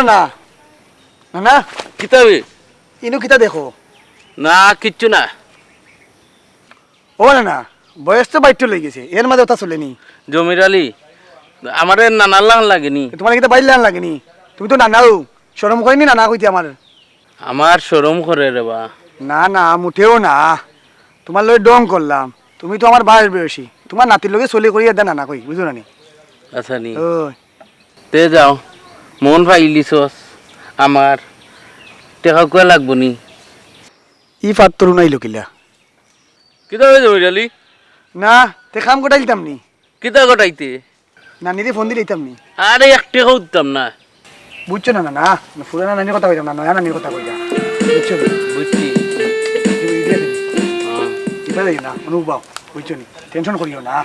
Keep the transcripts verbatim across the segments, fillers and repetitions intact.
না, না, না। কিতা বে? ইনো কিতা দেখো? না, কিচ্ছু না। ও না, না, বয়স তো বাইট্টু লই গেছে, এর মাঝে ওটা চলেনি। জমির আলী, আমারে নানার লাখান লাগেনি। তোমার কিতা বাইর লাখান লাগেনি? তুমি তো নানাও, শরম করেনি নানা কইতে আমার? আমার শরম করে রে বা। না, না, মুটেও না। তোমার লগে ঢং করলাম, তুমি তো আমার ভাইর বয়সী, তোমার নাতির লগে চলি করি এদা নানা কই, বুঝো না নি? আচ্ছা নি। ওই। তে যাও, মন পাইলিছস আমার, টেকা কুয়া লাগবো নি? ই ফাত্তর উনাইলো কিলা? কিতা অইছে জমির আলী? না, তে কাম কটাইলিতাম নি। কিতা কটাইতে? নানিরে ফোন দিলিতাম নি। আরে এক টেকাও দিতাম না। বুঝছো না, না, না, পুরানা নানির কথা কইতাম না, নয়া নানির কথা কইতাম। বুঝছো নি? বুঝছি। তুমি ইটা দিও। হ্যাঁ। ইটা দিও না, অনুভব, বুঝছো নি? টেনশন করিও না।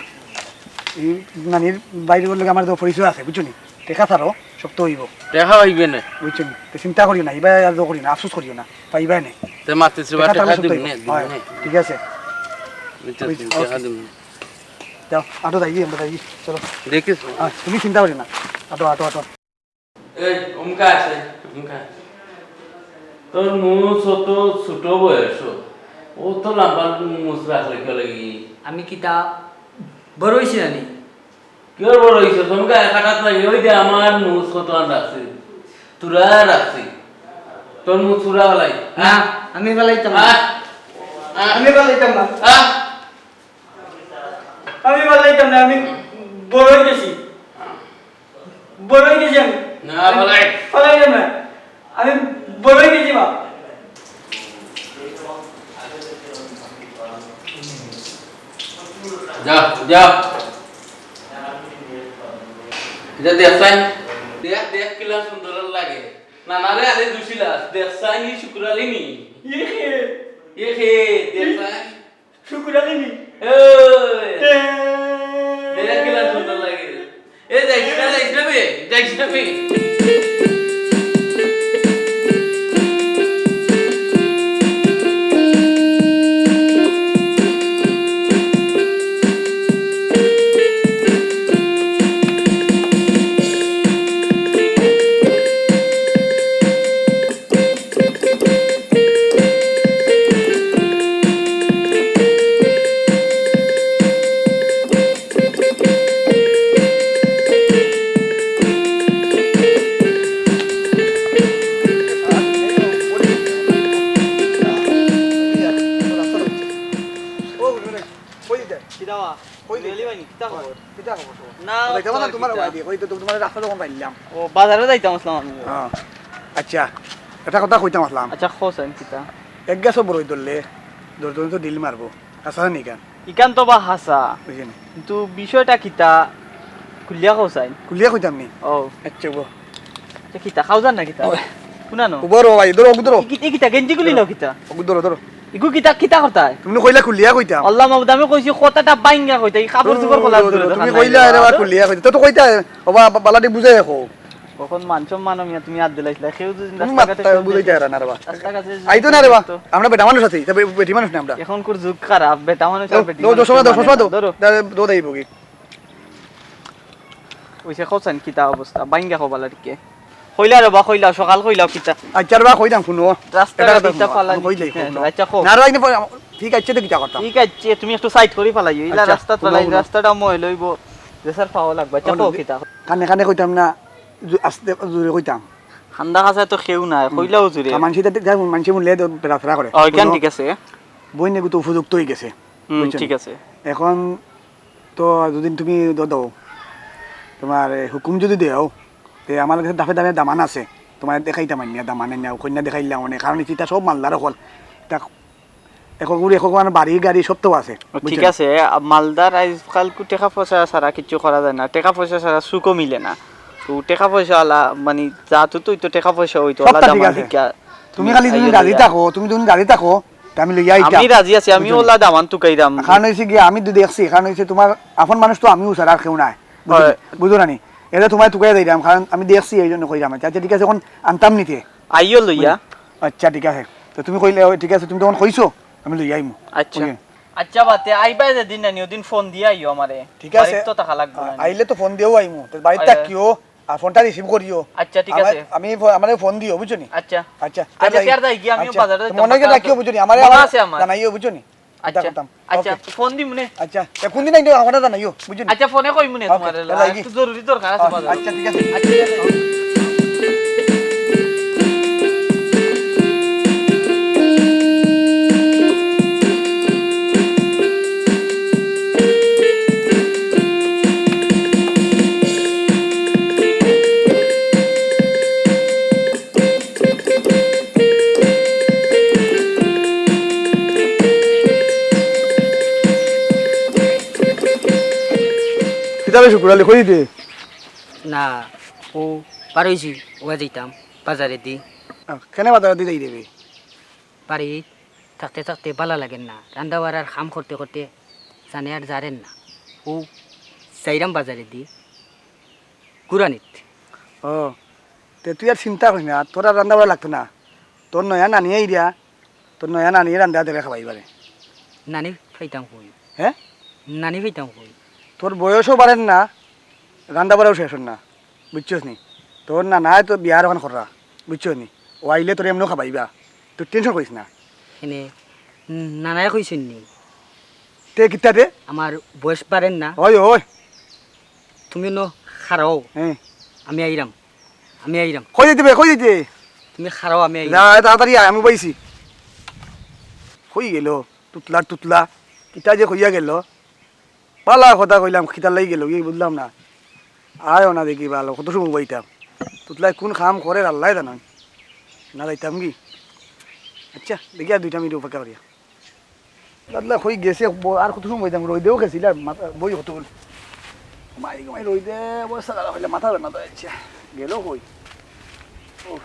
এই নানির বাইরে বললে আমার তো পরিচয় আছে, বুঝছো নি? টেকা ছাড়ো, সব তো হইব। টেকা হইবে না। বুঝছো নি? তো চিন্তা করিও না, ইবা আর করিও না, আফসোস করিও না, পাইবায় না। তে মাতিস রে বা, টেকা টেকা থাকলে সব তো দিবি হইব। নে, দিবি হয়, নে। ঠিক আছে। বুঝছো, বুঝ-, টেকা ওকে। দিবি নে। যাও, আটো যাই, আমরা যাই, চলো। দেখিস। হ্যাঁ, তুমি চিন্তা করিও না, আটো, আটো, আটো। এই, অমকা আছে, অমকা। তোর মুছ অত ছোট বয়স, অত লম্বা মুছ রাখলে কিতা লাগি? আমি কিতা বড় অইছি না নি? কিওর বড় অইছে? অমকা এক হাত লাগে, ওই যে আমার মুছ কত আন রাখছি, তুরা রাখছি। তোর মুছ পুরা ফালাই। না, আমি ফালাইতাম না। আহ! আহ! আমি ফালাইতাম না। আহ! আমি ফালাইতাম না, আমি বড় অই গেছি। বড় অই গেছি আমি। না, ফালাই। ফালাইতাম না। আমি বড় অই গেছি, মা। যা, যা। ইটা দেখছাইন? দেখ, দেখ, কিলা সুন্দর লাগে। না, না রে, আরে দুশিলা। দেখছাইন, ই শুকুর আলী নি? ইয়ে কে? ইয়ে কে? দেখছাইন? শুকুর আলী নি? ওই! এ! দেখ কিলা সুন্দর লাগে। এ, যাইস না, যাইস না বে, যাইস না বে। কিতা বা? কই তুমি দিতে? অলি ভাই নি, কিতা খবর? কিতা খবর তোমার? না, যাইতাম না তো তোমার কিতা? বাড়ি, ওই তো তোমার রাস্তা যখন পাইলাম। ও, বাজারে যাইতাম আসলাম আমি। হ্যাঁ। আচ্ছা, এটা কথা কইতাম আসলাম। আচ্ছা, কও চাইন কিতা? এক গাছও বড়ই ধরলে, দশজনে তো ডিল মারবো। হাছা নি ইখান? ইখান তো বা হাছা। বুঝছি নি? কিন্তু বিষয়টা কিতা? খুলিয়া কও চাইন। খুলিয়া কইতাম নি? ও। আচ্ছা, গো। তে কিতা, খাও যান না কিতা? ওই। শুনা নো। উবা রও ভাই, ধরো, ওগু ধরো। ই কি-, ই কিতা, গেঞ্জি খুলি লও কিতা? ওগু ধরো, ধরো। ইগু কিতা, কিতা করতায়? তুমি কইলা খুলিয়া কইতাম। আল্লাহ মাবুদ, আমি কইছি কথাটা বাইঙ্গা কইতা, ই কাপড় চোপড় খোলা ধরো, ধরো, ধরো, তুমি কইলা এরে বা খুলিয়া কইতা। তো, তো কইতা, ওবা, বা-, বালাটি বুঝাই রাখো। কখন মান সম্মান মিয়া তুমি আত দিলাইছিলা, কেউ যদি তুমি রাস্তাঘাটে মাত্তা কেউ বুঝাইতে দেখে, পারা না রে বা। রাস্তাঘাটে যদি আইতো না রে বা, তো আমরা বেটা মানুষ আছি, তবে বেটি মানুষ না আমরা। এখনকার যুগ খারাপ, বেটা মানুষ আর বেটি মানুষ। দো, চশমা দো, চশমা দো। ধরো। দে, দো দেই বগি। ওইসে কও চাইন কিতা অবস্থা? বাইঙ্গা কও বালা টিকে। কইলা রে বা, কইলা, সকাল কইলা কিতা? আচ্ছা রে বা, কইলাম, হুনো। রাস্তা এটা কথা গাড়ি হুনো, ফালা আমি কইলাই, হুনো। আচ্ছা, কও। না রে, ঠিক আছে তো কিতা করতাম? ঠিক আছে, তুমি একটু সাইড করি ফালাইও। ইলা আচ্ছা, রাস্তা হুনো, ফালাই, হুনো। রাস্তাটা ময়লা অইবো। যে স্যার পাওয়া লাগবে। আচ্ছা, হুনো, কও কিতা? কানে কানে কইতাম না, জু-, আস্তে জোরে কইতাম। কান্দা কাছে তো কেউ নাই, হুম। কইলাও জোরে। কা-, মানষে তো, মানষে মূল্যে তো বেড়াফেরা করে। ও, এখান হুনো, ঠিক আছে। বইন এগু তো উপযুক্ত অই গেছে। হুম, বুঝছেন? ঠিক আছে। এখন তো যদি তুমি দ-, দাও, তোমার, এ, হুকুম যদি দেও, তে আমার কাছে দাফে দাফে দামান আছে, তোমার দেখাইতাম আনিয়া দামান আনিয়া, কইন্যা দেখাইলাম অনে, কারণ ইতা সব মালদার অকল। ইতা একক গুড়ি, একক আমার বাড়ি গাড়ি সব তো আছে, ও, ঠিক বুঝছেন? আছে, আ, মালদার আইজকাল কু টেকা পয়সা ছাড়া কিচ্ছু করা যায় না, টেকা পয়সা ছাড়া সুখও মিলে না। তো টেকা পয়সা আলা, মানে, যা তো তুই তো টেকা পয়সা হইতো, সবটা আলা ঠিক দামান আছে। দেখিয়া তুমি তুমি খালি তুমি আইও রাজি লইয়া। থাকো, তুমি তুমি রাজি থাকো, তে আমি লইয়া আইতাম। আমি রাজি আছি, আমি বুঝছো? ওলা দামান তুকাইরাম। কারণ হইছে কি, আমি তো দেখছি, কারণ হইছে তোমার আপন মানুষ তো আমিও ছাড়া আর কেউ নাই। বুঝছো? হয়। বুঝছো না নি? এটা তোমার তুকাই দিলাম, কারণ আমি দেখছি এই জন্য কইরাম। আচ্ছা, আচ্ছা, ঠিক আছে, এখন আনতাম নিতে। আইও লইয়া। বুঝছো? আচ্ছা, ঠিক আছে। তো তুমি কইলে, ওই ঠিক আছে, তুমি তখন কইছো, আমি লইয়া আইমু। আচ্ছা। ওকে। আচ্ছা, বাতে আইবা যেদিন নানি, ওদিন ফোন দিয়া আইও আমারে। ঠিক আছে। বাড়িত তো থাকা লাগবো আ-, না নি। আইলে তো ফোন দিয়াও আইমু। তো বাড়িত আইলে থাকিও, আর ফোনটা রিসিভ করিও। আচ্ছা, ঠিক আমার, আছে। আমি ফো-, আমারে ফোন দিও, বুঝছো নি? আচ্ছা। আচ্ছা, আচ্ছা, যাই। তে আর যাই গিয়া, আমিও আচ্ছা, বাজারে তো যাইতাম, মনে রাখিও, বাজারে রাখিও, বুঝছো নি? আমারে মনে আবার আছে আমার। জানাইও, বুঝছো নি? আচ্ছা, কিতা করতাম? আচ্ছা, ওকে। ফোন দিমুনে। আচ্ছা, তে কোন দিন আইলে আমারে জানাইও, বুঝছো নি? আচ্ছা, ফোনে কইমুনে ওকে, তোমারে, তে যাই গি? একটু জরুরি দরকার আছে বাজারে। আচ্ছা, ঠিক আছে। আচ্ছা, ঠিক আছে। কিতা বে শুকুর আলী, কই দিতে? না, ও বার অইছি, ওয়া যাইতাম বাজারেদি। আহ, কেনে বাজারেদি যাই দেবে? বাড়িত থাকতে থাকতে বালা লাগের না, রান্দা বাড়ার কাম করতে করতে জানে আর যারের না। ও যাইরাম বাজারেদি কুরআনিত। ও, তে তুই আর চিন্তা করিস না, তোর আর রান্দা বাড়া লাগতো না। তোর নয়া নানি আইরা, তোর নয়া নানি রান্দা দিলে খাবাইবারে। নানি পাইতাম কই? হে? নানি পাইতাম কই? তোর বয়সও বাড়ের না, রান্দা বাড়াও শেষ অর না, বুঝছস নি? তোর নানায় তো বিয়ার অখান কররা, বুঝছস নি? ও আইলে তোরে এমনেও খাবাইবা, তুই টেনশন করিস না। কেনে, নানায় কইছইন নি? তে কিতা রে? আমার বয়স বাড়ের না। ওই, ওই। তুমি অনো খাড়াও। হ্যাঁ। আমি আইরাম। আমি আইরাম। কই যাইতে বে, কই যাইতে? তুমি খাড়াও, আমি আইরাম। যা, তাড়াতাড়ি আয়, আমি বইছি। কই গেল? তুতলার তুতলা। কিতা যে কইয়া গেল? বালা কথা কইলাম, কিতার লাগি গেল? কি বুঝলাম না। আয় না দেখি ভালা, কত সময় বইতাম। তুতলায় কোন কাম করের আল্লায় জানইন। না যাইতাম কি? আচ্ছা, দেখি আর দুইটা মিনিট অপেক্ষা করিয়া। দাদলা কই গেছে, ব-, আর কত সময় বইতাম, রইদেও গেছিল, আর মাথা, বই কত বল। মাই গো মাই, রইদে, অবস্থা খারাপ অইলে মাথা ব্যথা তো হচ্ছে। গেল কই? উফ।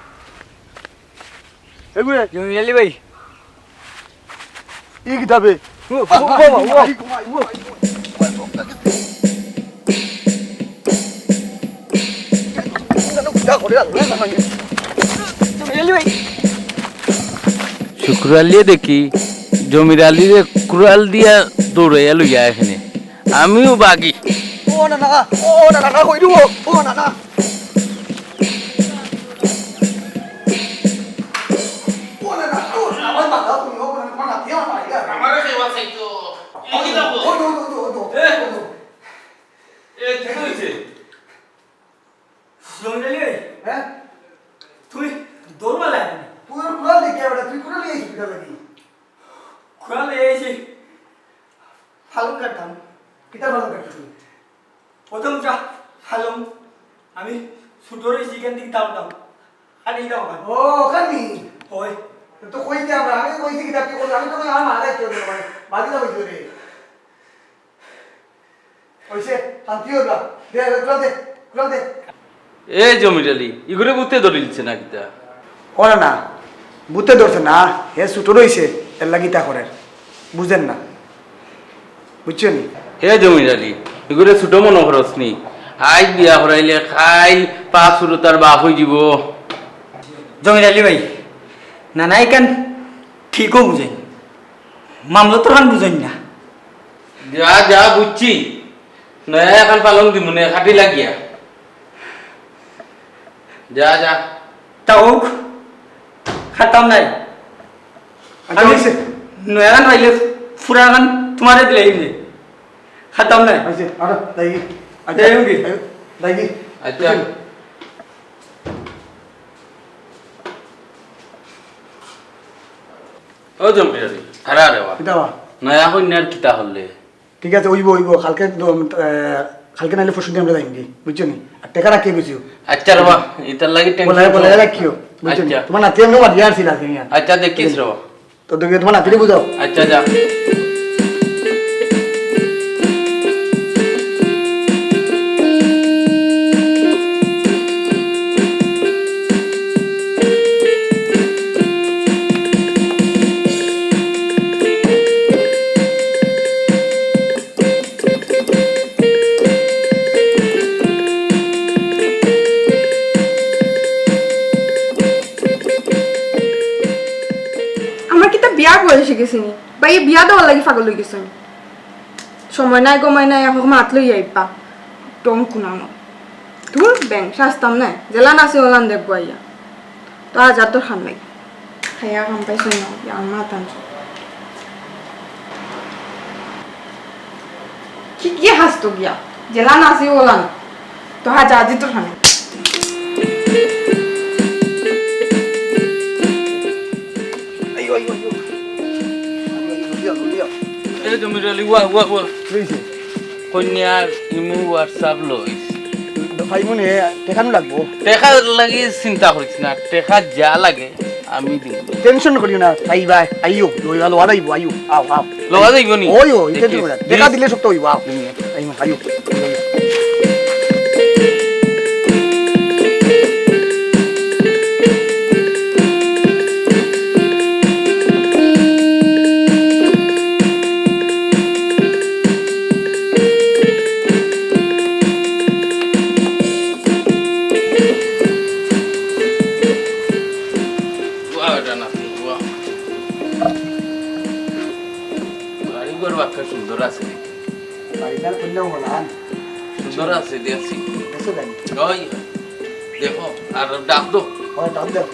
এ গুয়ে। জমির আলী ভাই। ই কিতাবে? ও, ও, ও, বাবা, ও। মাই গো মাই, ও। শুকুর আলীয়ে দেখি জমির আলীরে কুড়াল দিয়া দৌড়াইয়া লইয়া এখানে। আমিও বাগি। ও না না, ও না না, না কই দিব, ও না না। ও না না, ও না, আমার মাথা তুমি, ও না, আমার নাতি আমার মারা গেল। আমারে কেউ আছে তো। এই কি দেখো? ওই, ওই, ওই, ওই, ওই, এ? ওই। এ, কি হইছে? জমির আলী ভাই, হ্যাঁ? তুই দৌড় মারলে কেনে? তুই ওর কুড়াল দেখিয়া বেটা, তুই কুড়াল লইয়া আইছিস কিতার লাগি? কুড়াল লইয়া আইছি। ফালং কাটতাম। কিতার ফালং কাটতাম তুই? প্রথম যা ফালং, আমি ছুটো রইছি, এখান থেকে দাম দাম। কাটি দাও আমার। ও, ওখানে? ওই। তো কইতে আমরা, আমি কইছি কিতা, কি করলে? আমি তো কই আমার মারা কেউ নেই, মানে, বাকি তো কইছি রে। অইছে, শান্তি অইবা। দে, দে, কুড়াল দে, কুড়াল দে। এ জমির আলী, ইগুরে ভূতে ধরিলছে না কিতা? ও না, না, ভূতে ধরছে না, হে ছুটো রইছে, এর লাগি তা করের। বুঝেন না, বুঝছো নি? হে জমির আলী, ইগুরে ছুটো মনো করস নি? আইজ বিয়া করাইলে কাইল পাঁচ ফুরুতার বাপ অই যিবো। জমির আলী ভাই, না, না, ইখান ঠিকও বুঝইন, মামলা তো খান বুঝইন না। যা, যা, বুঝছি। নয়া এখান পালং দিমুনে, খাটি লাগিয়া। যা, যা। তা হোক, খাতাম নাই। আচ্ছা, আমি অইছে। নয়া খান পাইলে পুরা খান তোমারে দিলাই নে। খাতাম নাই। অইছে, আরো, দাইগি। আচ্ছা, দাইগি। আয়ো, দাইগি। আচ্ছা। ও জমির আলী, খাড়া রে বা। কিতা বা? নয়া কইন্যার কিতা করলে? ঠিক আছে, অইবো, অইবো। কালকে তো, আহ, কালকে নাইলে পরশু দিন আমরা যাইমগি, বুঝছো নি? আর টেকা রাখিয়া গেছিও। আচ্ছা রে বা, ইতার লাগি টেনশন বলাই, বলাই করো না। রাখিও, বুঝছো নি? আচ্ছা। তোমার নাতি এমনেও মারিয়া আরছিল আজকে মিয়া। আচ্ছা, দেখিস রে বা। তো দেখি তোমার নাতিরে বুঝাও। আচ্ছা, যা। আমার কিতা বিয়ার বয়স অইগেছে নি? ভাইয়ে বিয়া দেওয়ার লাগি পাগল অইগেছে নি? সময় নাই, গময় নাই, এখন মাত লইয়া আইবা। ডং কুনানো। ধুর, ব্যাং সাজতাম না, যেলান আছে ওলান দেখবো আইয়া। তো আজ আর দরকার নাই। খাইয়া কাম পাইছো না, ইয়া, আমার মাথা আনছো। কি, কি হাসতো গিয়া? যেলান আছে ওলান। তো আজ আর দরকার নাই। আইও, আইও, আইও। আইও, আইও, জলদি আও, জলদি আও। এই জমির আলী, ওয়া, ওয়া, ওয়া। কি হইছে? কইন্যার ইমু WhatsApp লইস। পাইমু নে, টেকা নু লাগবো। টেকা লাগি চিন্তা করিস না, টেকা যা লাগে আমি দিমু। Tension করিও না, পাইবায়, আইও, লইয়া লওয়া যাইবো, আইও, আও, আও। লওয়া যাইবো নি? ওই, ওই, tension করিও না। টেকা দিলে সব তো অইবো, আও। দিমু নে। আইও, আইও। ওয়া, এটা না, ওয়া। বাড়ি ঘর বাক্কা সুন্দর আছে দেখি। বাড়িটা করলেও হলো, আন। সুন্দর আছে, দেখছি। দেখছো জানি? ওই, দেখো, আর ডাক দাও। ওই, ডাক দাও।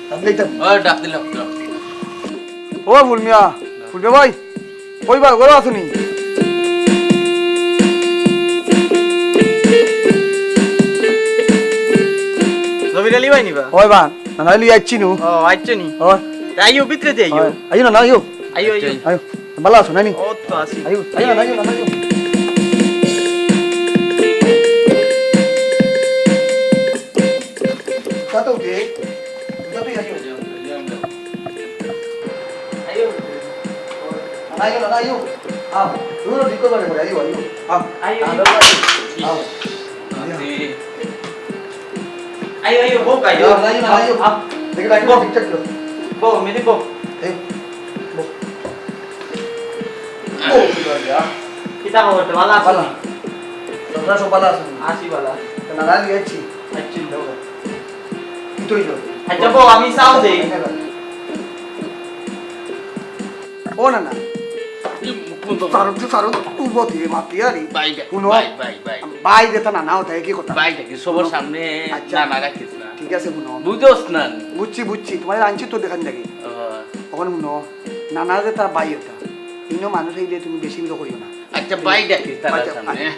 ডাক দিতাম। ওই, ডাক দিলাম, ডাক। ও ফুলমিয়া, ফুলমিয়া ভাই, কই বা, ঘরো আছো নি? জমির আলী ভাই নি বা? ওই বা, না, না, লই আইছি নু। ও, আইছো নি? ওই। তা আইও, ভিতরে দি আইও। ওই, আইও না, না, আইও। আইও, আইও। আইও। ভালা আছো না নি? ও তো আছি। আইও, আইও, আইও, আইও। কত কে? কত আইও? আইও। আইও, আইও। আও, দূর দিকে করে করে, আইও, আইও। আও। আইও। আও। আও। আইও। আইও, আইও, বউক্কা, আইও। আইও, আইও, আইও। আও, আও। দেখি, দেখি, বউ। ঠিকঠাক করো। বউ, মেদি বউ। এই, বউ। বউ, কি করে যা? কিতা খবর তো, ভালা আছো ভালা। নি? তোমরা সব ভালা আছো নি? আছি ভালা। তো নানা নিয়ে যাচ্ছি। আচ্ছা। দেখো। কি তৈরি? আচ্ছা, বউ, আমি চাও দেই। ও না, না। এই মুখ বন্ধ করো। সারুক তো সারুক, উবো দিয়ে মাতি আরি। ভাই, ভাই, হুনো। ভাই, ভাই, ভাই। ভাই যেটা না, না, ওটা একই কথা। ভাই দেখি, সবার হুনো। সামনে আচ্ছা। না, না রাখিস না। ঠিক আছে, হুনো। বুঝোস না নি? বুঝছি, বুঝছি। তোমার আনছি তো দেখান দেখি। ও। এখন হুনো, নানা যেটা ভাই ওটা। ইনো মানুষ আইলে তুমি বেশি বিরো করিও না। আচ্ছা, ভাই ডাকিস তার আচ্ছা, সামনে। আচ্ছা।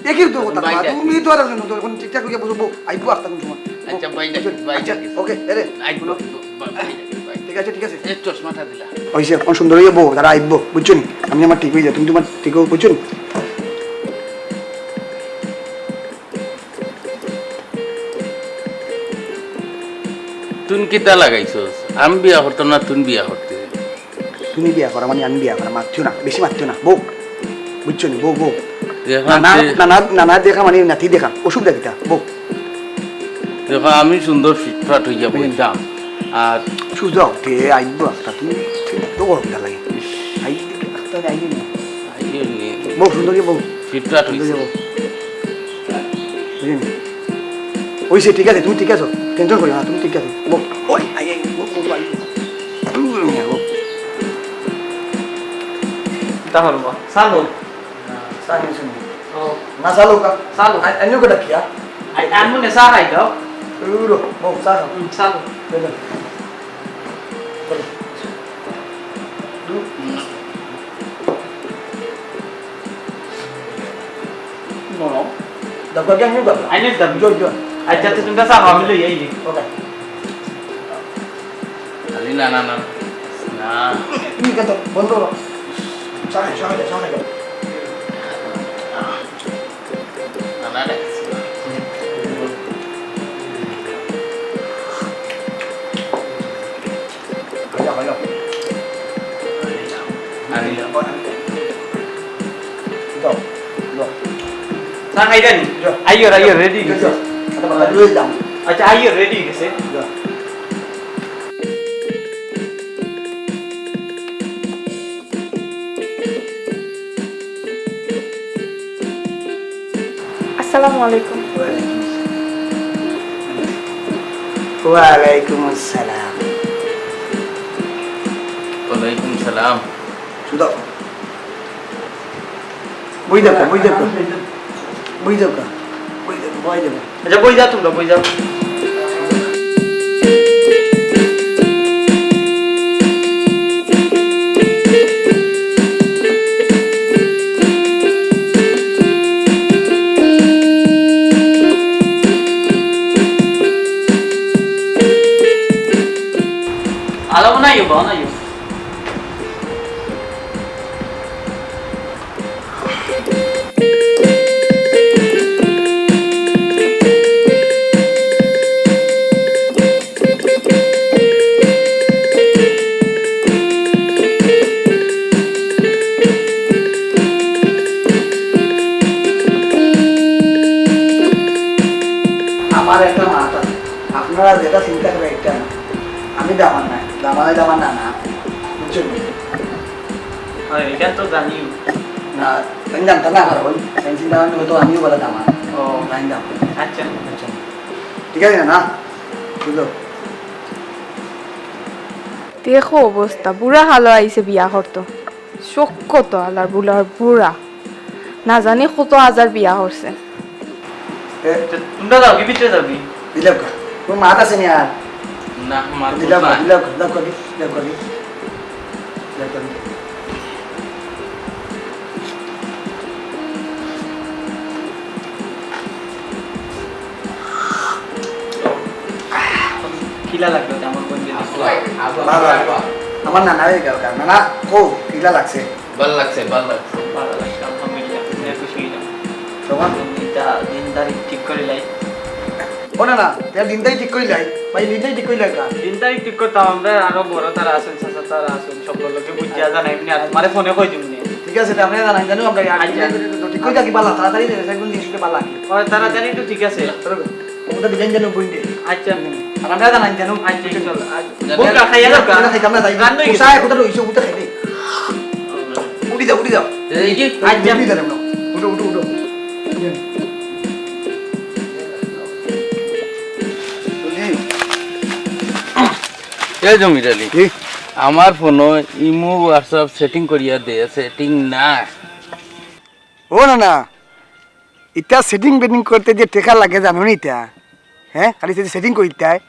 একই তো কথা, ভাই বাবা, ডাকিস। তুমি তো আর এখন ঠিকঠাক হইয়া বসো, বউ, আইবো আস্তা কোন সময়। আচ্ছা, ভাই ডাকিস, বুঝছো? ভাই আচ্ছা, ডাকিস। ওকে, এরে, আইবো, হুনো। আইবো, ভাই ডাকিস, ভাই। ঠিক আছে, ঠিক আছে। এই চশমাটা দিলা। ওই যে, কোন সুন্দর হইয়া বউ, তারা আইবো, বুঝছো নি? আমি আমার ঠিক হয়ে যাই, তুমি তোমার ঠিক হও, বুঝছো নি? তুই কিতা লাগাইছস? আমি বিয়া করতাম না, তুই বিয়া করতে। তুমি বিয়া করা মানে আমি বিয়া করা, মাতিও না, বেশি মাতিও না, বউ। বুঝছো নি? বউ, বউ। এখন নানা, যে নানা, নানা দেখা মানে নাতি দেখা, অসুবিধা কিতা? বউ। দেখো, আমি সুন্দর ফিটফাট হইয়া হুম। বইতাম। আর সুজা উঠে আইবো একটা, তুমি ঠিক তো বড় লাগে। আই, একটা আইবো না। আইও নি। বউ, সুন্দর বউ। ফিটফাট সুন্দর হইছে। বউ। বুঝলি? ওই সে ঠিক আছে, তুমি ঠিক আছো, টেনশন করিও না, তুমি ঠিক আছো। বউ, ওই, আই, আই, বউ, বউ, আই। দূর মিয়া, বউ। তা হলো, চা লো। চা নিয়ে শুনি। ও। না, চা লো কা? চা লো। আ-, আনিও কেটা কিয়া? আই, আনমু নে, চা খাই দাও। দূর, বউ, চা খাও। হুম, চা লো। দে, দে। চলো। দূর। মনো, ডাক্তার কে আনিও কেটা? আইনে দাও। জোর, জোর। আচ্ছা, আচ্ছা, তুমি চা খাও, আমি লই আইনি। ওকে। খালি না, না, না, না। তুমি কত বন্ধ করো। চা খাই, চা খাই, চা খাই। না, না, না। খাইয়া, খাইয়া। আরে না। দাও, দাও। চা খাইতা নি? যা। আইও, আইও, রেডি যা, হইছে। যা। আচ্ছা, আচ্ছা, আইও, রেডি হইছে। যা। আসসালামু আলাইকুম। ওয়ালাইকুম আসসালাম। ওয়ালাইকুম আসসালাম। ওয়ালাইকুম সালাম। সুদা। বই দেখো, বই দেখো। বই দেখো। বই দেখো। বই দেবো। আচ্ছা, বই যাও তোমরা, বই যাও। আলাপ নাই, বাবা, নাই। আমার একটা মাত আছে, আপনারা যেটা চিন্তা করেন এটা না, আমি দামান নাই, দামানে দামান না, না, বুঝছেন? হয়, এটা তো জানিও। না, আমি জানতাম না, কারণ আমি চিন্তা ভাবনা করতে আমিও বলে দামান। ও। আমি দামান। আচ্ছা। আচ্ছা। ঠিক আছে না? বুঝলো? দেখো অবস্থা, বুড়া হালো আইছে বিয়া করতো। শোক তো আলার বুলার বুড়া। না জানি কত হাজার বিয়া করছে। এ, তো তোমরা যাও কি ভিতরে যাও কি? দিলাম কা। তোর মাত আছে নি আর? না, মাত দিলাম কা, নাই। দিলাম কা, দিলাম কা, দিলাম কা, দিলাম কা। কিলা লাগলো আমার বোন যদি বাবা, আমার নানা হয়ে গেল, নানা, কো, কিলা লাগছে? ভালা লাগছে, ভালা লাগছে। ভালা লাগছে, আলহামদুলিল্লাহ, শুনে খুশি হইলাম। তোমার? এটা দিন তারিখ ঠিক করি লাই। ও না, না, এটা দিন তারিখ ঠিক করি লাই। ভাই, দিন তারিখ ঠিক করি লাই কা? দিন তারিখ ঠিক করতাম আমরা, আরো বড় তারা আছেন, চাচা তারা আছেন, সব লোকে বুঝিয়া জানাই, এমনি আর তোমারে ফোনে কই দিমু নে। ঠিক আছে, তা আপনি জানাই, জানো আমরা আর আচ্ছা। ঠিক করি থাকি, ভালা, তাড়াতাড়ি দেন, একদম জিনিসটা ভালা লাগে। ও, তাড়াতাড়ি একটু ঠিক আছে। ধরো, ওটা দিবেন যেন বইন দে। আচ্ছা। আর আমরা জানাই জানো। আচ্ছা, ইনশাআল্লাহ। আচ্ছা। বউটা খাইয়া যাও গা। ওটা খাইতাম না, তাই। রান্না হয়ে গেছে। কোথায়, কোথায় রইছো, কোথায় খাইবে? উঠি যাও, উঠি যাও। এই কি? আচ্ছা। উঠি যাও, উঠো, উঠো, উঠো। এ জমির আলী, কি? আমার ফোনো ইমো WhatsApp setting করিয়া দে, setting না। ও না, না, ইটা setting বেটিং করতে যে টেকা লাগে জানো নি ইটা? হ্যাঁ, খালি সে setting করিতে হয়।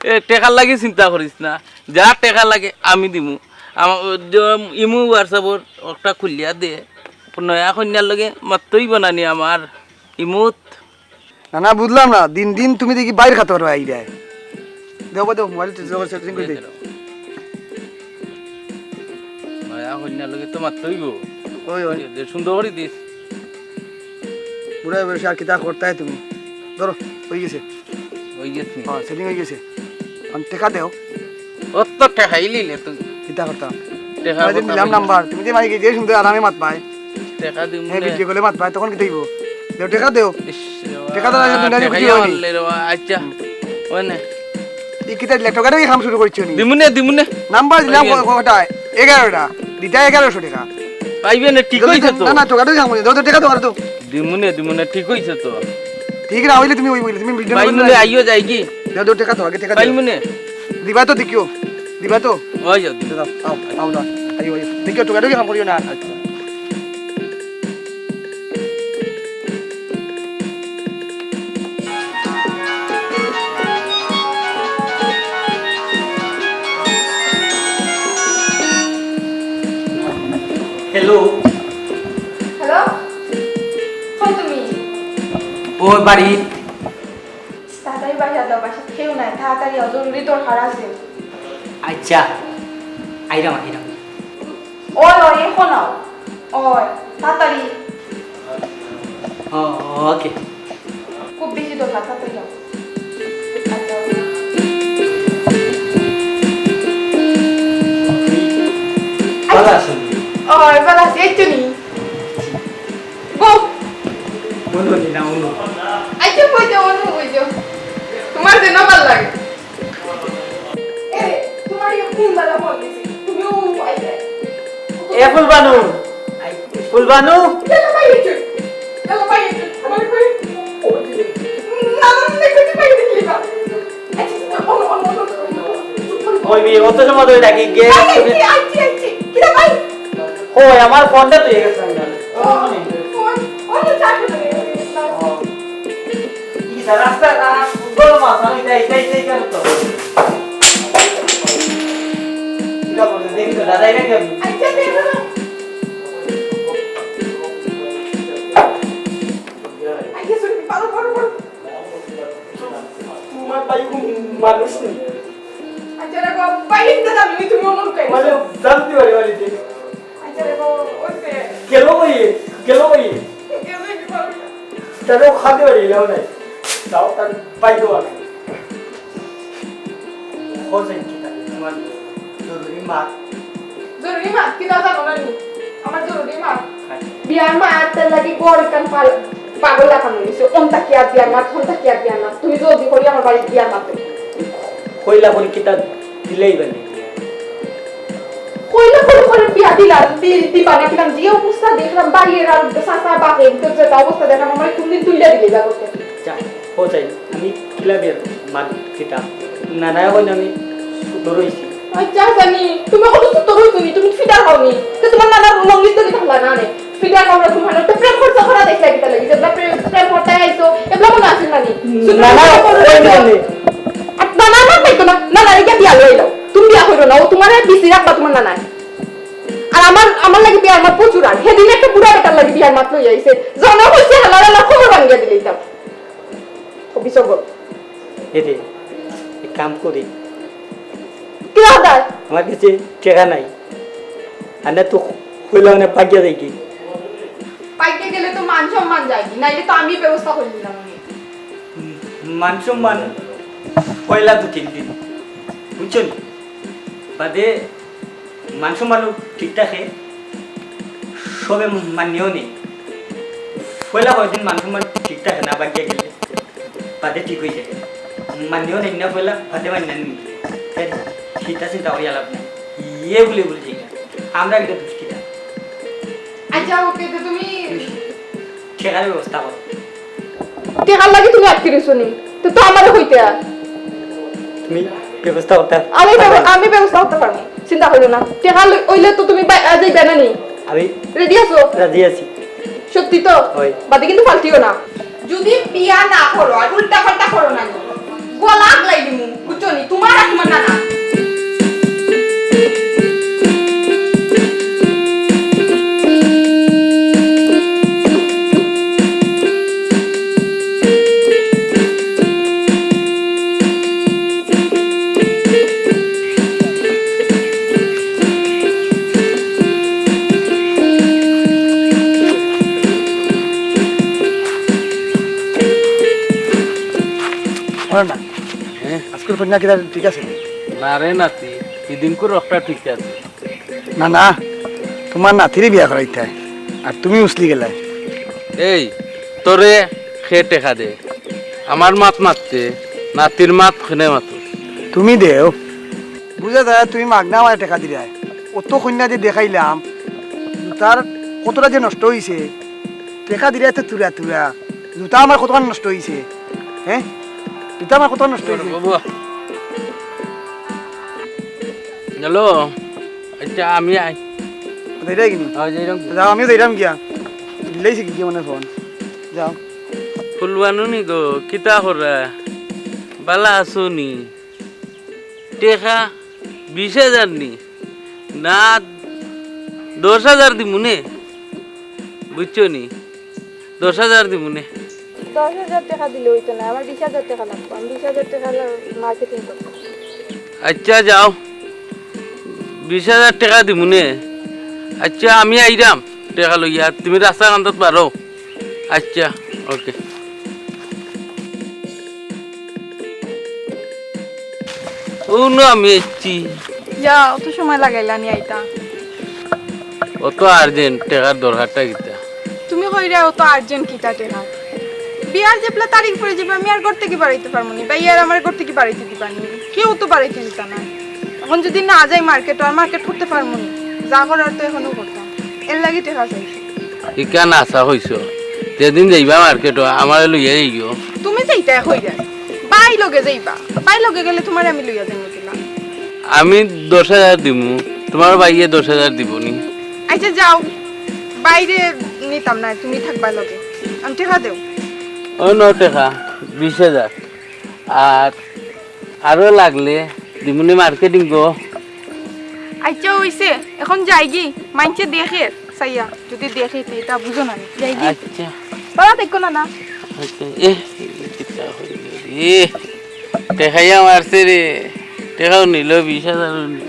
এ, টেকার লাগি চিন্তা করিস না, যা টেকা লাগে আমি দিমু। আমার ওই যে ইমো WhatsApp-র একটা খুলিয়া দে, নয়া কইন্যার লগে মাততেই বানানি আমার ইমুত। না, না, বুঝলাম না। দিন দিন তুমি দেখি বাইর খাতে পারো আই যায়। দেও বা দেও, মোবাইল টিপে setting করে দে। নয়া কইন্যার লগে তো মাততে হইব। ওই, ওই। দে, সুন্দর করে দিস। বুড়া বয়সে আর কিতা করতায় তুমি? ধরো, হয়ে গেছে। হয়ে গেছে। হ্যাঁ, setting হয়ে গেছে। এখন টেকা দেও। অত টেকা ইলিলে তুই। কিতা করতাম? টেকা আমি যে কথা নিলাম কইলে। নাম্বার, তুমি যে মানে যে সুন্দর আরামে মাত পায়। টেকা দিমু হ্যাঁ, নে। ভিডিও কলে মাত পায়, তখন কিতা হইব? দেও, টেকা দেও। ইস, রে বাবা, টেকা দেওয়ার আগে দুনিয়া টেকাই ভিডিও হয়নি। আনলে রে বাবা। আচ্ছা, ওই নে। এই কিতা দিলে? টেকা দিয়ে কাম শুরু করছো নি? দিমু নে, দিমু নে। নাম্বার দিলাম ওই নে। ক-, কটায়? এগারোটা। দিতা এগারোশো টেকা। পাইবে না, ঠিক জলদি হইছে দেন। তো। না, না, টেকা দিয়ে কাম করি। দেও, দেও, টেকা দেও, আর দেও। দিমু নে, দিমু নে, ঠিক হইছে তো। ঠিক না হইলে তুমি ওই বইলে, তুমি ভিডিও পাইমু নে, আইও যাই কি? দেও, দেও, টেকা দেও, আগে টেকা দেও। পাইমু নে। দিবা তো দেখিও। দিবা তো? ওই যাও, দিমু। দাও, আও, আও, দাও। আইও, আইও। দেখিও, টেকা দিয়ে কাম করিও না। আচ্ছা। হ্যালো। হ্যালো? কই তুমি? ওই বাড়ি। তাড়াতাড়ি বাসা যাও, বাসাত কেউ নাই, তাড়াতাড়ি আও, জরুরি দরকার আছে। আচ্ছা, আইরাম, আইরাম। ওই, ওই, এখন আও। ওই, তাড়াতাড়ি। ও, ওকে। খুব বেশি দরকার, তাড়াতাড়ি আও। আচ্ছা। ভালা আছো নি? ওই, ভালা আছি, এই তো নি। বউ। অনু নি না, অনু। আচ্ছা, কই যাও, অনু, কই যাও। তোমার যেন ভালা লাগে। এ, তোমার এই তিন বেলা ফোন দিছি, তুমিও পাইবে। এ ফুলবানু, ফুলবানু। গেল ভাই একটু, গেল ভাই একটু, আমার কই? না, না, না, না, না, না, না। আচ্ছা, আচ্ছা, অন্য, অন্য, অন্য, অন্য, অন্য। ওই মেয়ে, অত সময় ধরে ডাকি, গে-, আচ্ছা, আচ্ছা, আচ্ছা, আচ্ছা। কিরে ভাই? ওই, আমার ফোনটা তো হয়ে গেছে। ফোন, ফোন, অন্য চার্জ হয়ে গেছে। ও। রাস্তা, আ, বলো মা, আমি যাই, যাই, যাই, কেন তো? কিতা বলতে, দেখি তো, দাদা, এটা কেমন? আচ্ছা, দেখো না। আচ্ছা, sorry, পারো, পারো, পারো। তোমার ভাই মানুষ নেই। আচ্ছা, দেখো, ভাই, এটা জানো নি, তুমি অন্য কাজ। মানে, জানতে পারি বাড়িতে। আচ্ছা, দেখো, ওই যে গেল কই? গেল কই? গেল কই, পারো না। তাহলে ও খাতে পারি, এলাও নাই। যাও, তার বাইরে আছে। খোঁজ এই কিতা? তোমার জরুরি মাত। জরুরি মাত? কিতা জানো না নি? আমার জরুরি মাত। হ্যাঁ। বিয়ার মাত, তার লাগি ঘর এখান পাল-, পাগল লাখান হইছে। অন্তা কি আর বিয়ার মাত, অন্তা কি আর বিয়ার মাত। তুমি জলদি করি আমার বাড়িত বিয়ার মাত। কইলা করি কিতা দিলেই বানি। কইলা করি করি বিয়া দিলাম, দি-, দিবা না কিলাম, যে অবস্থা দেখলাম, বাইরে আর চাচা বাপে, তো যেটা অবস্থা দেখলাম, আমার কোনদিন তুইলা দিলে যা করতে। যা, ও যাই, আমি কিলা বিয়ার মাত কিতা? নানায় কইন আমি সুতো রইছি। আচ্ছা, জানি, তুমি কত সুতো রইছো নি, তুমি ফিটা খাও নি। তো তোমার নানার লঙ্গি তো কিতা লাগা নে। ফিটা খাও না, তোমার তো প্রেম করতে করা দেখলে কিতা লাগি, যেগুলা প্রেম, প্রেম করতে আইছো, এগুলা মনে আছে না নি? সুতো না, না, রইছো, ওই করো। জন্যে। আর না, না, না, তাই তো না, না, না, এটা বিয়া লই দাও। তুমি বিয়া করো না, ও তোমার বিসি রাখবা তোমার নানায়। আর আমার, আমার লাগি বিয়ার মাত প্রচুর আর। সেদিন একটা বুড়া বেটার লাগি বিয়ার মাত লই আইছে। জানো কইছে হালার হালার খবর ভাঙ্গিয়া দিলে দাও। অফিসর বল। এ রে, এক কাম করি। কি দাদা? আমার কাছে টেকা নাই। আর না তো কইলা মানে পাকিয়া যাই কি? পাইকে গেলে তো মান সম্মান যায় কি? নাইলে তো আমি ব্যবস্থা করে দিলাম আমি। মান সম্মান পয়লা তো তিন দিন। বুঝছো নি? বাদে মান সম্মানও ঠিক থাকে, সবে মানিও নি। পয়লা কয়দিন মান সম্মান ঠিক থাকে না, বাগিয়া গেলে বাদে ঠিক হয়ে যায়। মানিও নেই না পয়লা, বাদে মানি না নি। তাই চিন্তা চিন্তা করিয়া লাভ নাই। ইয়ে বলে বলছি না। আমরা একটা দুষ্টিটা। আচ্ছা, ওকে, তো তুমি টেকার ব্যবস্থা করো। টেকার লাগি তুমি আটকে রইছো নি? তো, তো আমারে কইতে আর। তুমি ব্যবস্থা করতে আমি ব্যব-, পারবে? আমি ব্যবস্থা করতে পারবো, চিন্তা করো না। টেকা লই-, অইলে তো তুমি বা-, আ, যাইবা না নি? আমি রেডি আছো? রাজি আছি। সত্যি তো? হয়। বাদে কিন্তু ফালতিও না। যদি বিয়া না করো আর উল্টা পাল্টা করো না নি, গলা আগলাই দিমু, বুঝছো নি? তোমার আর তোমার নানা। শোনো না, হ্যাঁ? আজকের কন্যা কিতা ঠিক আছে? না রে নাতি, ইদিনকুর রকটা ঠিক আছে। না, না, তোমার নাতিরে বিয়া করাইতায়, আর তুমি উছলি গেলায়। এই, তোরে খে টেকা দে? আমার মাত মাততে, নাতির মাত কেনে মাতো? তুমি দেও। বুঝা যায় তুমি মাগনা আমারে টেকা দিরায়। অত কইন্যা যে দেখাইলাম, জুতার কতটা যে নষ্ট অইছে। টেকা দিরায় তো তুরা তুরা। জুতা আমার কতখান নষ্ট অইছে। হ্যাঁ? জুতা আমার কতখান নষ্ট অইছে। বাবা। হ্যালো। আচ্ছা, আমি আই। যাইরায় কিনি? হ্যাঁ, যাইরাম। যাও, আমিও যাইরাম গিয়া। দিলাইছে কি গিয়া মানে ফোন। যাও। ফুলবানুনি গো, কিতা কররা? বালা আছো নি? টেকা বিশ হাজার নি? না, দশ হাজার দিমুনে। বুঝছো নি? দশ হাজার দিমুনে। দশ হাজার টেকা দিলে অইতো না, আমার বিশ হাজার টেকা লাগবো, আমি বিশ হাজার টেকা মার্কেটিং করবো। আচ্ছা, যাও, বিশ হাজার টেকা দিমুনে। আচ্ছা, আমি আইরাম টেকা লইয়া, তুমি রাস্তা কান্তত পারো। আচ্ছা, ওকে। ও না, আমি আইছি। যা, অত সময় লাগাইলা নি আইতা। অত আর্জেন্ট, টেকার দরকারটা কিতা? তুমি কইরা অত আর্জেন্ট কিতা টেকা? বিয়ার যেবলা তারিখ পড়ি যাইবো, আমি আর ঘর থাকি বারইতে পারমু নি। ভাইয়ায় আর আমারে ঘর থাকি বারইতে দিবা নি? কেউ তো বারইতে দিতা না। এখন যদি না যাই মার্কেটো, আর মার্কেট করতে পারমু নি? যা করার তো এখনো করতাম, এর লাগি টেকা চাইছি। ইখান হাছা কইছো, যেদিন যাইবা মার্কেটো, আমারে লইয়া যাইও। তুমি যাইতায় কইরায়? ভাই লগে যাইবা, ভাই লগে গেলে তোমারে আমি লইয়া যাইমু কিলা? আমি দশ হাজার দিমু, তোমার ভাইয়ে দশ হাজার দিবো নি? আচ্ছা যাও, ভাইরে নিতাম না, তুমি থাকবা লগে। আমি টেকা দেও। ও ন টেকা, বিশ হাজার। আর আরো লাগলে দিমুনে মার্কেটিং গো। আইচ্ছা, অইছে, এখন যাইগি, মাইনষে দেখের চাইয়া, যুদি দেখে তে ইতা বুঝো না নি। যাইগি। আইচ্ছা। বাবা, দেখো না, না। আইচ্ছা, এ, কিতা অইলো রে? টেকাইয়া মারছে রে, টেকাও নিল, বিশ হাজারও নিল।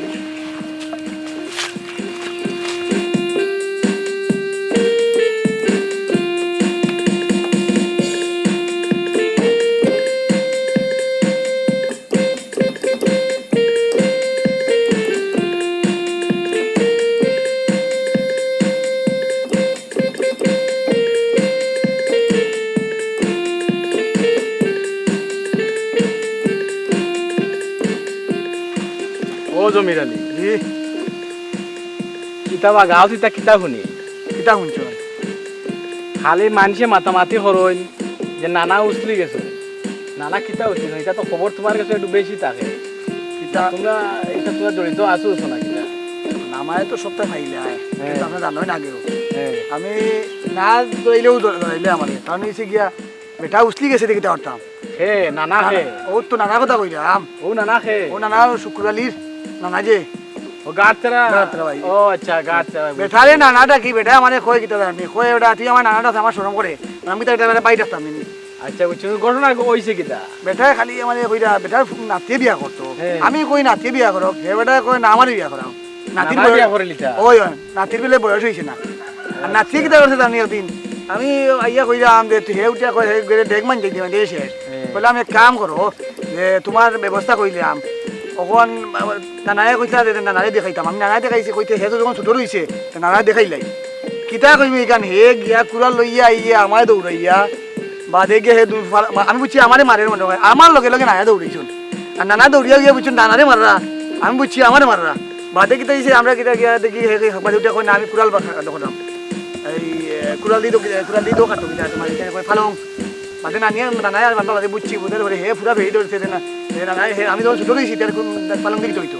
ও জমির আলী, জি। কিতা বা গাঁওত ইতা কিতা হুনি? কিতা হুনছো? খালি মানষে মাতামাতি করইন যে নানা উছলি গেছে। নানা কিতা উছলি গেছে? ইতা তো খবর তুমার গেছে একটু বেশি থাকে। কিতা? তুমরা ইতা তুমরা জড়িত আছো, আছো না কিতা? নানায় তো সবতা পাইলায়, হ্যাঁ। কিন্তু আপনে জানইন আগেও। হ্যাঁ। আমি না ধরাইলেও ধরা-, ধরাইলে আমারে। কারণ অইছে গিয়া বেটা উছলি গেছে দেখি তা করতাম। হে, নানা হে। ও তো নানা কথা কইরাম। ও নানা হে। ও নানা শুক্কুর আলীর নানা যে। ও গাড়তেরা? গাড়তেরা ভাই। ও আইচ্ছা, গাড়তেরা ভাই। বেটারে নানা ডাকি, বেটায় আমারে কয় কিতা জানি? কয়, "ওটা তুই আমার নানাটা আছে, আমার শরম করে।" আমি তো এটা বেটা বাইরে রাখতাম নি। আইচ্ছা, বুঝছি। ঘটনা অইছে কিতা? বেটায় খালি আমারে কইরা, বেটার নাতিয়ে বিয়া করতো। হ্যাঁ। আমি কই, "নাতিয়ে বিয়া করো।" হে বেটায় কয়, "না, আমারে বিয়া করাও।" নাতির নানা বয়স বিয়া করে লিতা? ওই, ওই, নাতির বেলে বয়স অইছে না। আর নাতিয়ে কিতা করছে জানি একদিন? আমি আইয়া কইরাম যে, তুই হে উঠিয়া কয়, হে গেলে ডেগ মান যাইতে মানে শেষ। হ্যাঁ। কইলাম, "এক কাম করো, যে তুমার ব্যবস্থা কইলাম, অখন নানায় কইতা যে নানারে দেখাইতাম।" আমি নানারে দেখাইছি, কইতে হে তো যখন ছোট রইছে, তে নানারে দেখাইলাই। কিতা কইবি ইখান, হে গিয়া কুড়াল লইয়া আইয়া আমারে দৌড়াইয়া, বাদে গিয়া হে দু-, ফালা-, আমি বুঝছি আমারে মারের মনে অয়, আমার লগে লগে নানায় দৌড়াইছইন। আর নানা দৌড়িয়া গিয়া বুঝছইন নানারে মাররা, আমি বুঝছি আমারে মাররা। বাদে কিতা অইছে, আমরা কিতা গিয়া দেখি, হে, হে, বাদে উঠিয়া কয়, "না, আমি কুড়াল বা-, দখলাম।" এই, এ, কুড়াল দি দো-, কুড়াল দি দো কাটো কিতা, তুমার ইখানে কয় ফালং। বাদে নানিয়ে, নানায় আর বাবা বাদে বুঝছি, বুঝার পরে হে পুরা বেরি ধরছে যে না, হে নানায়, হে, আমি যখন ছোট রইছি, তার কোন ফালং দি কিতা অইতো।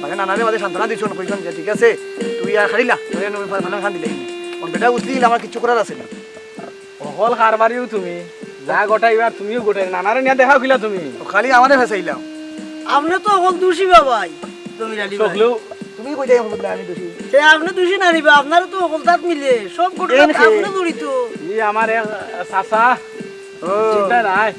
বাদে নানারে বাদে সান্ত্বনা দিছইন, কইছইন যে, "ঠিক আছে, তুই আর খাড়িলা, তোরে আমি ফা-, ফালং খান দিলাই।" অখন বেটা উছলি গেলে আমার কিচ্ছু করার আছে না। হকল কারবারিও তুমি, যা ঘটাইবার তুমিও ঘটাই, নানারে নিয়া দেখাও কিলা তুমি। খালি আমারে ফেসাইলাম। আপনে তো হকল দোষী বাবাই, জমির আলী ভাই। চোখলেও তুমি কই যাই বললে আমি দোষী? তে আপনে দোষী না নিবা, আপনারে তো হকলতাত মিলে, সব ঘটনাত এন খে- আপনে জড়িত। ই আমার এক চাচা, ও। চিন্তা নাই।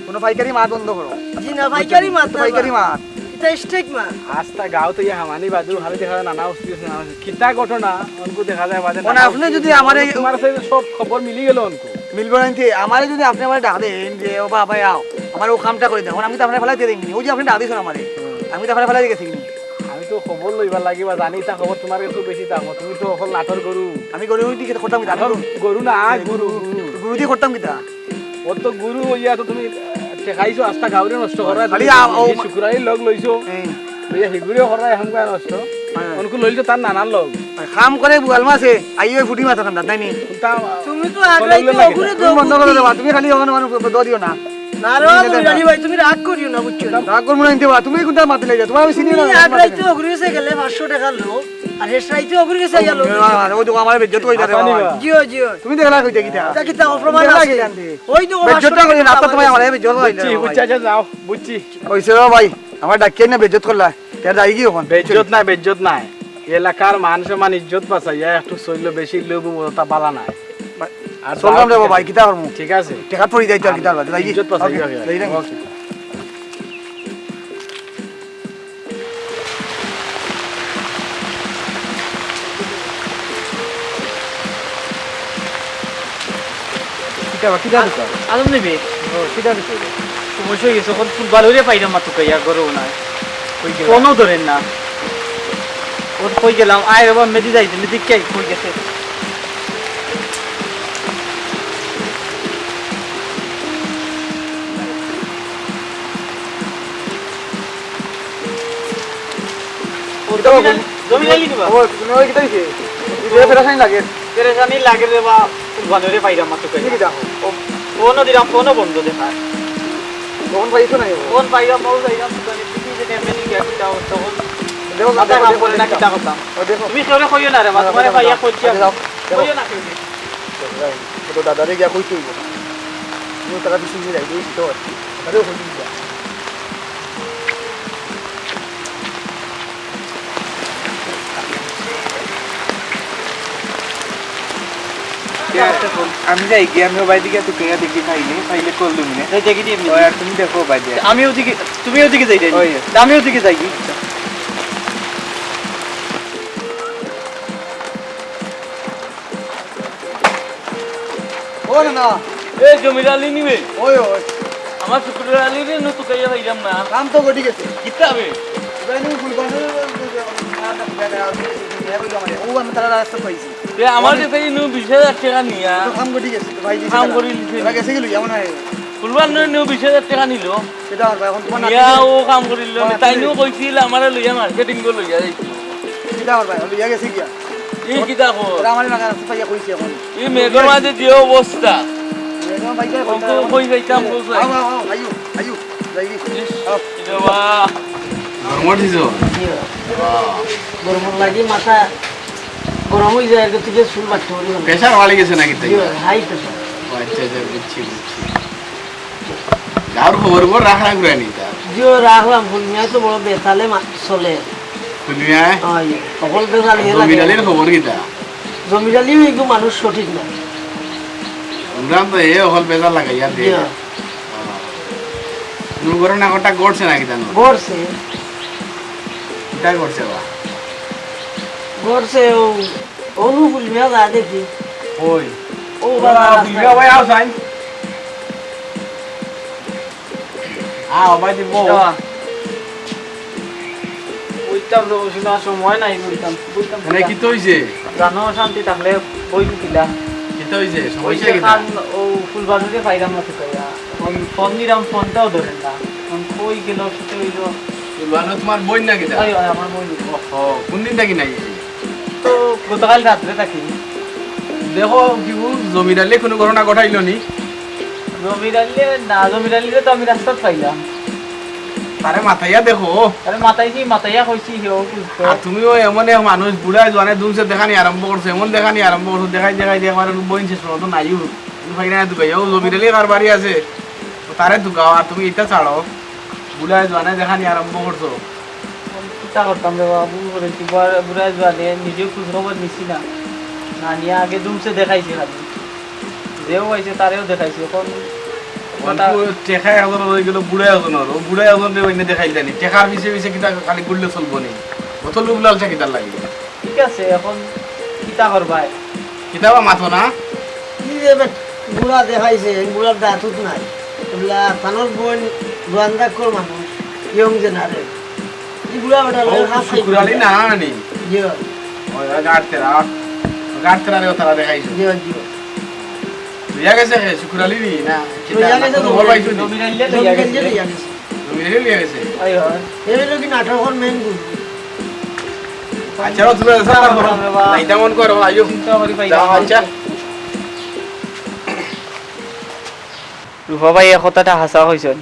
কোনো পাইকারি মাত বন্ধ করো। জি না, পাইকারি মাত না, পাইকারি বা। মাত। ইটা স্টেক মাত। আস্তা গাঁও তো ইয়া হামানি বাদু, খালি দেখা যায় নানা উস্তি উস্তি নানা উস্তি। কিতা ঘটনা, অনকু দেখা যায় বাদে মানে নানা আপনি উস্তি যদি উস্তি। আমারে তুমার সাথে সব খবর মিলি গেল অনকু। মিলবো না তে, আমারে যদি আপনি আমারে ডাক দেন যে, "ও বাবা, আও, আমার ও কামটা করে দেন।" আমি তো আপনারে ফালাই দিয়ে দেইনি। ওই যে আপনি ডাক দিয়েছেন আমারে, হুম। আমি তো আপনারে ফালাই দিয়ে গেছি নি। আমি তো খবর লইবার লাগি বা জানি, তা খবর তুমার কাছে বেশি থাকবো। তুমি তো হকল নাটর গরু। আমি গরু দিয়ে করতাম কিতা? আমি নাটর গরু। গরু না, আয় গরু, গরু। গরু। গরু দিয়ে করতাম কিতা? অত গরু অইয়া তো তুমি, আহ, ঠেকাইছো আস্তা গাঁওরে নষ্ট করা। খালি তুমি আ-, ও হি মা- শুকুর আলীর লগ লইছো। হ্যাঁ। লইয়া হিগুরে করা এখন গায়ে নষ্ট। হ্যাঁ। অনকু লইল তো তার নানার লগ। কাম করে বুয়াল মাছে, আইও ফুটি মাথা ঠান্ডা, তাই নি? তা তুমি তো বললে আগ্রাইতে লাগে। অগুরে তুমি বন্ধ করে দেবা, তুমি খালি ওখানে ওখানে দো দিও না। না রে, তুমি তুমি জানি ভাই, তুমি রাগ করিও না, বুঝছো? রাগ করবো না, নিতে বা, তুমি কোনটা মাতে লেগে যাও? তোমার আমি চিনি না, তুমি মাতে আগ্রাইতে নেই। অগুরে গেলে পাঁচশো টাকা লো, আর হেসরাইতে অগুরে গেছে গেল। আরে, ওই দেখো, আমার বেজ্জত কই যাবে, আপানি বাবা। বা। জিও, জিও। তুমি দেখলা কইতে কিতা? তা কিতা অপ্রমাণ দেখলা আছে? কি জানতে? ওই তো বেজ্জতটা করি না, আপনার তোমায় আমার বেজ্জত করি বুঝছি, না, বুঝছি, ভাই। আচ্ছা, যাও, বুঝছি। কইছে রে ভাই, আমার ডাকিয়ে না বেজ্জত করলা। তার যাই কি ওখান? বেজ্জত নাই, বেজ্জত নাই। এলাকার মান সম্মান ইজ্জত বাঁচাইয়া একটু চললো, বেশি লোভ ও তা বালা নাই। আর চললাম রে যাও, বাবা, ঠিক আছে। কিতা করমু? ঠিক আছে। টেকাত পড়ি যাইতো আর কিতা করবা? যাই কি? ইজ্জত বাঁচাইয়া ওকে, যাই না। ওকে। কিতা বা, কিতা দোকান? আলম নিবি? ও, কিতা দোকান? সমস্যা অই গেছে, অখন ফুটবল হইলে পাইলাম মাত্র কইয়া, গরু নাই। কই গেলা? ফোনও ধরের না। ওর কই গেলাম? আয় বাবা, মেদি যাইতে, মেদি কে কই গেছে? ও, কিতা জমিন বাবু? আলী, জমিন আলী নিবা? ও, তুমি ওই কিতা হইছে? এই যে পেরেশানি লাগে। পেরেশানি লাগে রে বা, কুরবানি রে পাইলাম মাত্র কি কইয়া। কিতা? ও, ফোনও দিলাম, ফোনও বন্ধ দেখা। ফোন পাইছো না? ফোন পাইলাম, ও পাইলাম, দোকানে কি যে এমনি গিয়া কিতা অবস্থা, ফোন দেখো, মাথা দেখো, কাম দেখো, করে না, দেখো। কিতা করতাম? ও, দেখো। তুমি কেউরে কইও না রে বা, না, তোমারে না, পাইয়া না। কইছি আমি। যাও, দেখো। কইও না কেউরে। ও তো দাদারে গিয়া কইতে হইব। তারা বিষ্ণু যাই, এই তো, তারাও হয়ে যায়। আমি যাই গিয়া, আমি ওবায়দি গিয়া তুকাইয়া দেখি, পাইলে, পাইলে কল দিমু নে। এই দেখি দিই আমি। ওই, আর তুমি দেখো ওবায়দি। আমি ওদিকে, তুমি ওদিকে যাই, যাই। ওই। তা আমি ওদিকে যাই। ও না, না। এ জমির আলী নি বে? ওই, ওই। আমার শুকুর আলীরে নু তুকাইয়া পাইলাম না। কাম তো ঘটি গেছে। কিতা বে? ইদানিং ফুলবানর, ও আমি তারা রাস্তা পাইছি। তে আমার কাছে নু বিশ হাজার টেকা নিয়া। তো কাম ঘটি গেছে, তো ভাই, কাম করি লিখে ওরা গেছে কি লইয়া মনে হয়? ফুলবানর নু বিশ হাজার টেকা নিল। সেটা আর ভাই, এখন তোমার নিয়া নাতি ও কাম করিল না। তোমার তাই নাতি নু কইছিল আমারে লইয়া মার্কেটিং করে লইয়া যাইতো। সেটা আর ভাই, লইয়া গেছে গিয়া। এই কিতা কর? ওরা আমার নাগাল আছে, পাইয়া কইছি এখন। এই মেঘর মাঝে যে অবস্থা। মেঘর ভাই, যাই, অঙ্ক কই যাইতাম, কই যাই? আও, আও, আও, আইও, আইও, যাইবি। ইস, আও। এটা বাহ। গরম উঠিছো? জি। বাহ। গরম লাগি মাথা গরম হয়ে যায়, এর থেকে চুল বাড়তে পারি না। প্রেশার বাড়ি গেছে নাকি তাই? জি, হাই প্রেশার। ও আচ্ছা, আচ্ছা, বুঝছি, বুঝছি। গাঁওর খবর বর রাখা ঘুরে নিতা। জি, ও রাখলাম, ফুলমিয়া তো বড় বেতালে মা-, চলে। ফুলমিয়া? ওই, সকল বেতাল ইয়ে লাগে। জমির আলীর খবর কিতা? জমির আলীও একটু মানুষ সঠিক না। আমরা তো এ হল বেজার লাগাইয়া দে। জি। দুর্ঘটনা ঘটা ঘটছে নাকি জানো? ঘটছে। কোথায় ঘটছে বা? ঘটছে ও, অনু ফুলমিয়া যা দেখি। ওই। ও ওরা বাবা, ফুলমিয়া ভাই আও সাইন। আ, ওবায়দি বউ। বইতাম তো, বসে না, সময় নাই, বইতাম, বইতাম মানে কিতা? কিতা হইছে? জানো, শান্তি থাকলে বই কিলা? কিতা হইছে? সমস্যা ওই যে কিতা? কান, ও ফুলবানুরে পাইলাম না তো কইয়া। ফোন, ফোন দিলাম, ফোনটাও ধরেন না। ফোন কই গেল, কিতা হইল? ফুলবানু তোমার বইন না কিতা? ওই, ওই, আমার বইন। ওহো, কোন দিন থাকি নাই? তো গতকাল রাত্রে থাকি। দেখো, কি বল, জমির আলী কোনো ঘটনা ঘটাইল নি? জমির আলী না, জমির আলীরে তো আমি রাস্তাত পাইলাম। তারে মাতাইয়া দেখো। আরে মাতাইছি, মাতাইয়া কইছি, হে ও বুঝতো। আর তুমিও এমন এক মানুষ, বুড়ায় জোয়ানে দুমছে দেখানি আরম্ভ করছো, এমন দেখানি আরম্ভ করছো, দেখাই, দেখাই, দেখাই, আমার বইন শেষ পর্যন্ত নাইও। তুমি পাই না, তুমি পাই, ও জমির আলী কার বাড়ি আছে, ও তারে তুকাও, আর তুমি ইটা ছাড়ো। বুড়ায় জোয়ানে দেখানি আরম্ভ করছো। কিতা করতাম রে বাবা, ভুল করেছি। বুড়া-, বুড়ায় জোয়ানে নিজেও খোঁজ খবর নিছি না। না নিয়ে আগে দুমছে দেখাইছি খালি। যেও আইছে তারেও দেখাইছি। এখন কথা অনকু টেকা একজনর হয়ে গেল, বুড়া একজনর। ও বুড়া একজনরে অইন্য দেখাইল জানি। টেকার পিছে পিছে কিতা খালি ঘুরলে চলবো নি? অত লোভ লালসা কিতার লাগি? ঠিক আছে, এখন কিতা করবায়? কিতা বা মাতো না? কি যে বেট-, বুড়া দেখাইছে, বুড়ার দাঁত উত নাই। বুড়া তানোর বোন জোয়ান দাগ কর মানুষ, ইয়ং জেনারেল। এই বুড়া বেটা ও, লগে হাত খাই শুকুর আলী বুড়া। না, না, নি? ইয়ো। ওই, ওই, গাড় তেরা, গাড় তেরা রে, তারা দেখাইছে। ইয়ো, ইয়ো। লইয়া গেছে কে? শুকুর আলী নি? না, কিতা? লইয়া না, গেছে কোনো জমির খবর পাইছো নি? জমির আলীরে লইয়া জমির আলীরে গেছে। লইয়া গেছে। জমির আলীরে লইয়া গেছে? ওই, ওই। এই হলো কি নাটকর মেইন গুরু। আচ্ছা, ও তুমি এসে না করো। বাবা। না, এটা মন করো, আইও। চিন্তা করি পাই যাও, না। আচ্ছা। রূপা ভাই, এই কথাটা হাছা কইছইন।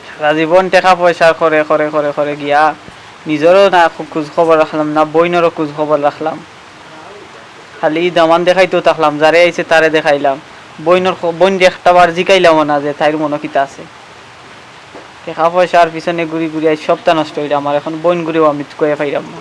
সারা জীবন টেকা পয়সা করে, করে, করে, করে গিয়া নিজরও না খু-, খোঁজ খবর রাখলাম, না বইনরও খোঁজ খবর রাখলাম। খালি দামান দেখাইতেও থাকলাম, যারে আইছে তারে দেখাইলাম। বইনর খ-, বইনরে একটা বার জিকাইলামও না যে তাইর মনো কিতা আছে। টেকা পয়সার পিছনে ঘুরি ঘুরি আইজ সবটা নষ্ট অইল আমার, এখন বইন ঘুরিও আমি তুকাইয়া পাইরাম না।